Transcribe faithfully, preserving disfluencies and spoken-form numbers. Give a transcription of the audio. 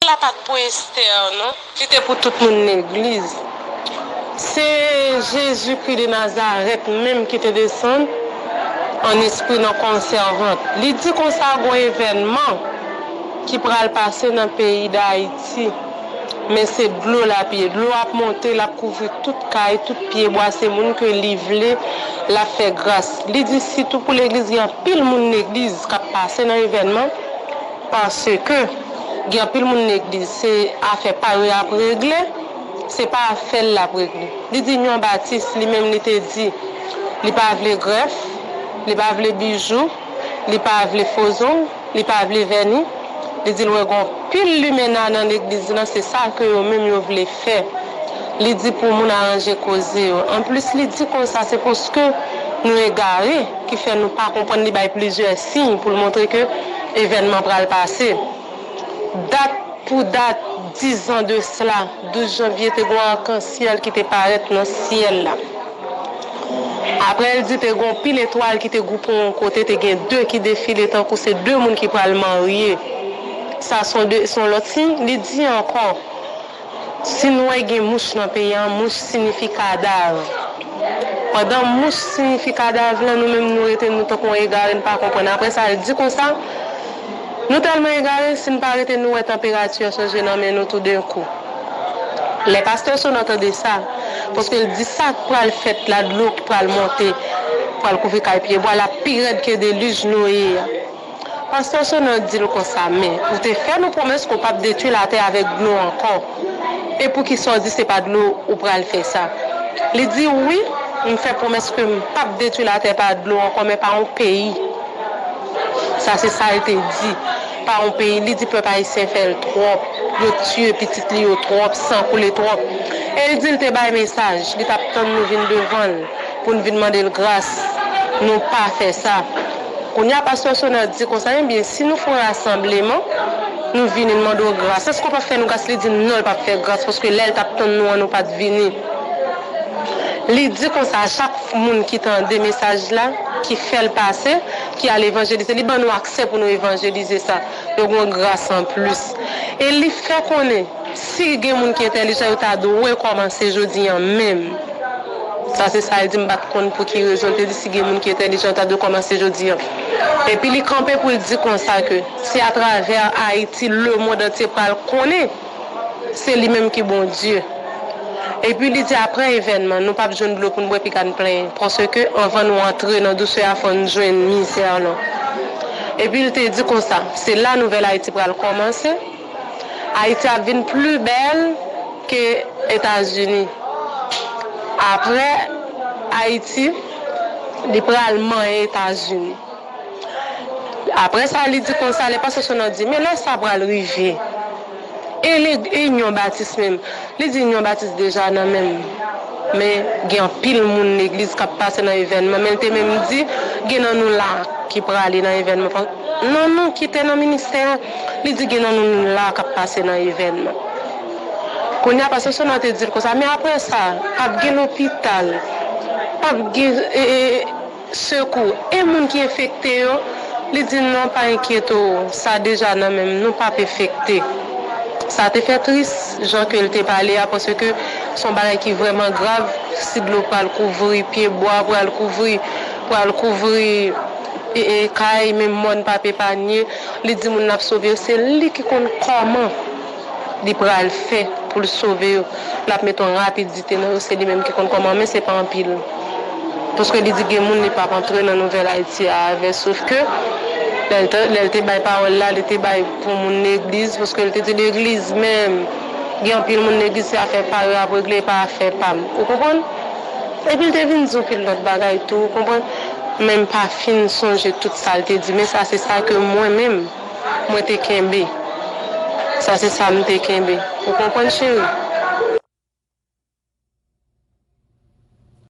Sa pa t pou Estè, non. Li te pou tout moun legliz. Se Jezikri de Nazarèt menm ki te desann an espri nan kò yon sèvant. Li di konsa, gon evènman ki pral pase nan peyi Dayiti. Men se dlo l ap ye. Dlo ap monte, l ap kouvri tout kay, tout pyebwa. Se moun ke li vle, l ap fè gras. Li di sitou pou legliz, gen anpil moun legliz k ap pase nan evènman, paske gen anpil moun legliz, se afè pa yo y ap regle, se pa afè l l ap regle. Li di Nyon Batis, li menm, li te di, li pa vle grèf, li pa vle bijou, li pa vle fo zong, li pa vle vèni. Li di l wè gon pil limena nan legliz lan, se sa ke yo menm yo vle fè. Li di pou moun aranje koze yo. Anplis, li di konsa, se paske nou egare ki fè nou pa konprann. Li bay plizyè siy pou l montre ke evènman pral pase. Dat pou dat, dis zan de sila, douz janvye, te gon akansyèl ki te parèt nan syèl la. Apre, l di te gon pil etwal ki te gwoupe yon kote, te gen de ki defile tankou se de moun ki pral marye. Sa se yon de, se yon lòt siy. Li di ankò, si n wè gen mouch nan peyi a, mouch siyifi kadav. Pandan mouch siyifi kadav lan, nou menm nou rete nou tankou yon egare, n pa konprann. Apre sa, l di konsa, nou tèlman egare, si n pa rete nou wè tanperati a chanje nan men nou toudenkou. Lè pastè Sonan tande sa, paske l di sa k pral fèt la, dlo k pral monte, pral kouvri kay, pyebwa, l ap pi rèd ke delij Noye a. Pastè Sonan di l konsa, men ou te fè nou pwomès ke w p ap detwi latè avèk dlo ankò. E poukisa w di se pa dlo ou pral fè sa? Li di, wi, m fè pwomès ke m p ap detwi latè pa dlo ankò, men pa yon peyi. Sa se sa l te di. Pa yon peyi, li di pèp ayisyen fè l twòp. Yo tiye pitit li yo twòp, san koule twòp. E l di l te bay mesaj, li t ap tann nou vin devan l pou n vin mande l gras. Nou pa fè sa. Kounye a, pastè Sonan di konsa, ebyen, si nou fè yon rasanbleman, nou vini, n mande w gras. Èske w p ap fè nou gras? Li di non, l p ap fè gras, paske lè l t ap tann nou an, nou pa t vini. Li di konsa, chak moun ki tande mesaj la, ki fè l pase, ki al evanjelize, li ban nou aksè pou nou evanjelize sa. Yo gen yon gras anplis. E li fè konnen, si gen moun ki entèlijan, yo ta dwe kòmanse jodi a menm. Sa se sa l di, m pa t konn pou ki rezon l te di si gen moun ki entèlijan, yo ta dwe kòmanse jodi a. Epi li kanpe pou l di konsa ke se atravè Ayiti, lemonn antye pral konnen se li menm ki Bondye. Epi li di apre evènman, nou p ap jwenn dlo pou n bwè, piga n plenyen. Paske anvan nou antre nan dousè a, fò n jwenn mizè lan. Epi l te di konsa, se la nouvèl Ayiti pral kòmanse. Ayiti ap vin pli bèl ke Etazini. Apre Ayiti, li pral manyen Etazini. Apre sa, li di konsa, lè pastè Sonan di, men lè sa pral rive? E le, e Inyon Batis menm? Li di Inyon Batis deja nan men m. Men gen anpil moun legliz k ap pase nan evènman. Men l te menm di, gen nan nou la ki prale nan evènman. Nan nou ki te nan ministè a, li di gen nan nou la k ap pase nan evènman. Kounye a, pastè Sonan te di l konsa, men apre sa, p ap gen lopital, p ap gen, e, e, sekou. E moun ki enfekte yo, li di non, pa enkyete w, sa deja nan men m, nou p ap enfekte. Sa te fè tris, jan ke l te pale a, paske se yon bagay ki vrèman grav, si dlo pral kouvri, pyebwa pral kouvri, pral kouvri, e, e, kay, menm mòn p ap epanye. Li di moun l ap sove yo, se li ki konn kòman li pral fè pou l sove yo. L ap mete yon rapidite nan yo, se li menm ki konn kòman, men se pa anpil. Paske li di gen moun li p ap antre nan nouvèl Ayiti a avè, sof ke lè l te, lè l te bay pawòl la, li te bay pou moun legliz, paske l te di legliz menm, gen anpil moun legliz se afè pa yo y ap regle, e pa afè pa m. Ou konprann? Epi l te vin di yon pil lòt bagay tou, ou konprann? Men m pa fin sonje tout sa l te di, men sa se sa ke mwen menm, mwen te kenbe. Sa se sa m te kenbe. Ou konprann, cheri?